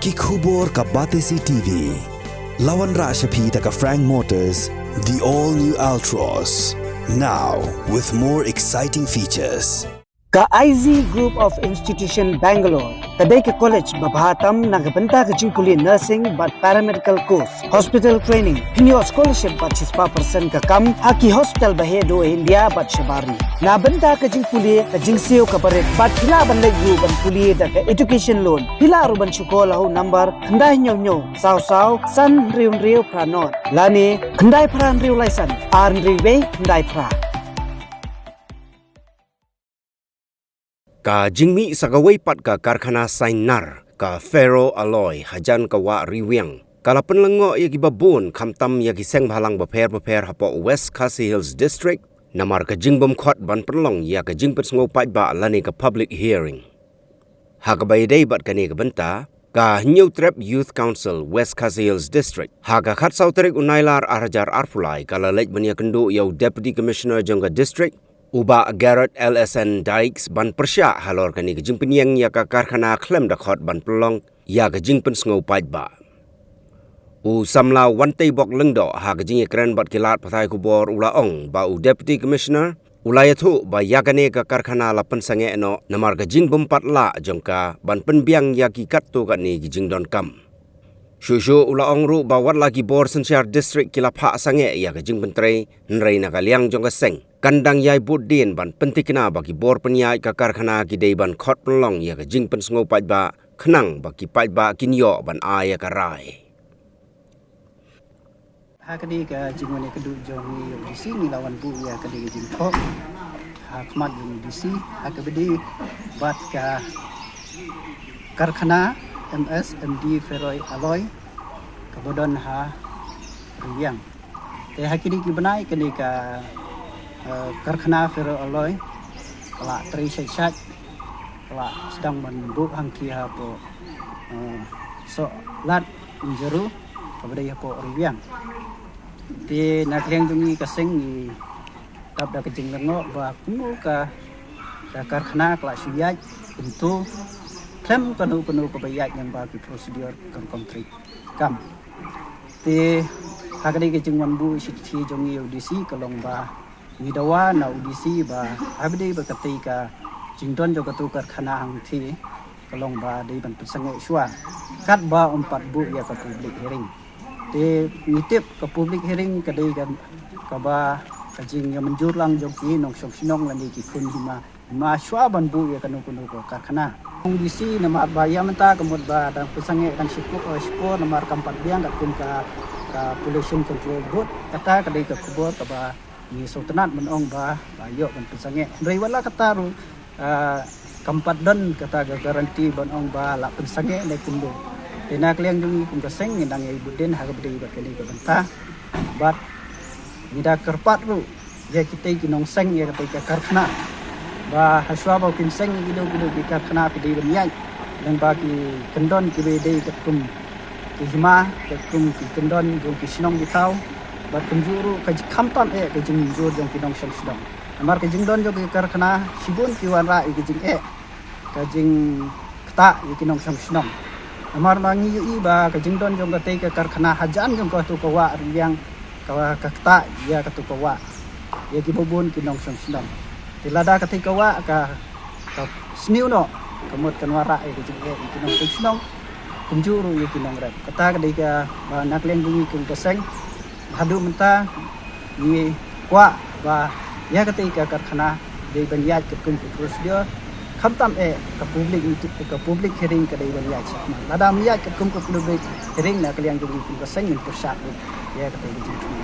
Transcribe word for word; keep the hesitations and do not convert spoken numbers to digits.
Ki khubor ka Batesi T V. La wanrah sha phi da ka Frank Motors, the all new Altroz. Now with more exciting features. Ka I Z Group of Institution Bangalore ka dei ka college ba bha tam na ka bynta ka jingpule nursing bad paramedical course, hospital training, pynïoh scholarship bad shispah percent ka kam ha ki hospital ba heh duh India bad shabar ri. Na bynta ka jingpule, ka jingsiew kaba rit bad phi lah ban leit ruh ban pule da ka education loan. Phi lah ruh ban shu call ha u number khyndai hynñiew hynñiew saw saw san hynriew hynriew phra nod lane khyndai phra hynriew lai san ar hynriew wei khyndai phra. Ka jingmih sa kawei pat ka karkhana sainar ka Ferro Alloy hajan ka wah Riwiang ka la pynlyngngoh ïa kiba bun, khamtam ïa ki seng bhalang bapher bapher hapoh West Khasi Hills District, namar ka jingbymkhot ban pynlong ïa ka jingpynsngew paidbah lane ka public hearing. Ha kaba ïadei bad kane ka bynta, ka Hynñiewtrep Youth Council West Khasi Hills District, ha ka khatsaw tarik u Nailar ar hajar arphew lai, ka la leit ban ïakynduh ïa u Deputy Commissioner jong ka district, u Bah Garrod L S N Dykes, ban pyrshah halor kane ka jingpynïeng ïa ka karkhana khlem da khot ban pynlong ïa ka jingpynsngew paidbah. U samla Wanteibok Lyngdoh, ha ka jingïakren bad ki lad pathai khubor, u la ong ba u Deputy Commissioner u la ïathuh ba ïa kane ka karkhana la pynsangeh noh namar ka jingbympat lah jong ka ban pynbiang ïa ki katto katne ki jingdonkam. Shuh shuh u la ong ruh ba wat la ki bor synshar district ki la phah sangeh ïa ka jingpyntrei, hynrei na ka liang jong ka seng kan dang ïai bud dien ban pynthikna ba ki bor pynïaid ka karkhana ki dei ban khot pynlong ïa ka jingpynsngew paidbah, khnang ba ki paidbah kin ïoh ban ai ïa ka rai. Ha kane ka jingwan ïakynduh jong ngi ïa u D C, ngi la wan buh ïa kane ka jingthoh ha khmat jong u D C ha kaba ïadei bad ka karkhana M S M D Ferro Alloy kaba don ha Riwiang. Te ha kine ki bnai kane ka, eh, karkhana Ferro Alloy ka la trei shait shait, ka la sdang ban buh hangtei hapoh, eh, Sohlat Umjaru kaba dei hapoh Riwiang. Te na ka liang jong ngi ka seng ngi dap da ka jinglyngngoh ba kumno ka, ka karkhana ka la shu ïaid kumto khlem kano kano kaba ïaid lyngba ki procedure ka rukom treikam. Te ha kane ka jingwan buh shithi jong ngi ïa u D C ka long ba ngi dawa na u D C ba ha kaba ïadei bad katei ka jingdon jong kato ka karkhana hangtei ka long ba dei ban pynsangeh shuwa katba ym pat buh ïa ka public hearing. Te ngi tip ka public hearing ka dei ka, kaba ka jingïamynjur lang jong ki nongshong shnong lane ki khun hima, hima shuwa ban buh ïa kano kano ka karkhana. Ong D C namar ba ïa mynta ka mut ba dang pynsangeh dang shipor, eh, shipor namar kam pat biang katkum ka, ka Pollution Control Board. Kata ka dei ka khubor kaba ngi sngewtynnat ban ong ba, ba ïoh ban pynsangeh. Hynrei wat la kata ruh, ah, kam pat don kata ka guarantee ban ong ba la pynsangeh ne kumno. Te na ka liang jong ngi kum ka seng ngi dang ïai bud dien ha kaba ïadei bad kane ka bynta. Bad ngi da kyrpad ruh ïa kitei ki nongseng ïa katei ka karkhana ba ha shuwa ba kin seng ïa kito kito ki karkhana ki dei ban ïaid lyngba ki kyndon kiba dei katkum ki hima, katkum ki kyndon jong ki shnong ki thaw. Bad kumjuh ruh ka jing, khamtam eh ka jingmynjur jong ki nongshong shnong. Namar ka jingdon jong ki karkhana shibun ki wanrah ïa ka jingeh, ka jingktah ïa ki nongshong shnong. Namar ma ngi ïohi ba ka jingdon jong katei ka karkhana hajan jong kato ka wah Riwiang ka, ka ktah ïa kato ka wah ïa kiba bun ki nongshong shnong. Te lada katei ka wah ka, ka sniew noh ka mut kan wanrah ïa ka jingeh ïa ki nongshong shnong. Kumjuh ruh ïa ki nongrep. Kata ka dei kaba na ka liang jong ngi kum ka seng haduh mynta ngi kwah ba ïa katei ka karkhana dei ban ïaid katkum ka procedure, khamtam eh ka public, ka public hearing ka dei ban ïaid shakhmat. Lada ym ïaid katkum ka public hearing na ka liang jong ngi kum ka seng ngin pyrshah ïa katei ka jingthung.